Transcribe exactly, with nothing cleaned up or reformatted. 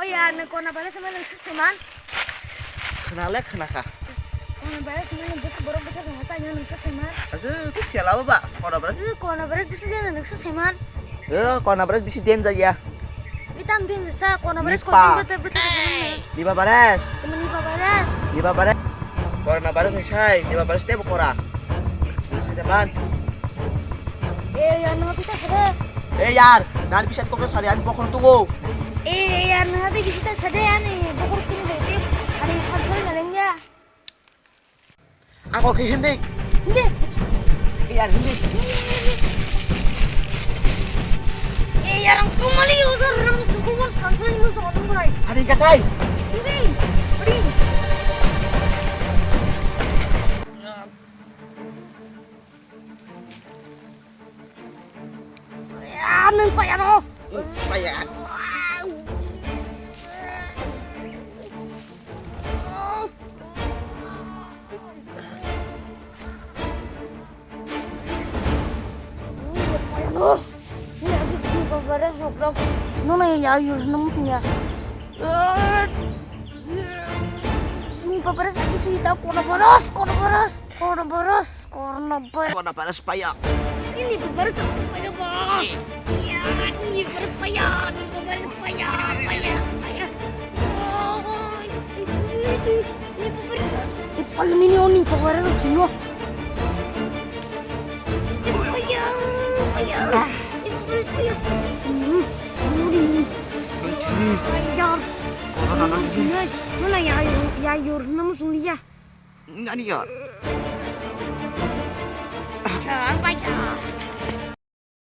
Ya, nang corona virus ma nang susuman. Khna le khna kha. Corona virus ma nang bisi borok bisi khna sa nang susuman. Asu tu siala ba corona virus. Eh, corona virus bisi dia nang susuman. Eh, corona virus bisi danger ya. Itam din sa corona virus ko Nipa. Sing bete bete. Nipa virus. Temen nipa virus. Nipa virus. Corona virus ni sai, nipa virus tebo kora. Sai jaban. Eh, ya no kita sede. Eh, yar, nani bisa kok sari ani bokhor tungo. Eh, ya no hadi bisa sede ani bokhor tungo. Ani khansol naleng ya. Ako khe hindi. Hindi. Iya, hindi. Eh, yarang tumali user ram tukuman khansol ni musto tumbai. Hari katai. Hindi. Hindi. Ya, nang payano. Paya. Nuna ya yur nung tinya. Ni paparas aku sih tak kona paras, kona paras. Corona virus, corona virus. Corona virus paya. Ini virus apa paya, Bang? Iya, ini virus paya, ini virus paya, paya, paya. Oh, ini virus. Eh, paya ini, oh, ini virus sih, no. Paya, paya. Ini virus paya. Hmm, ini. Paya. Corona virus. Mana ya, ya, yur, namu sulia. Nani ya? Chang pai chang.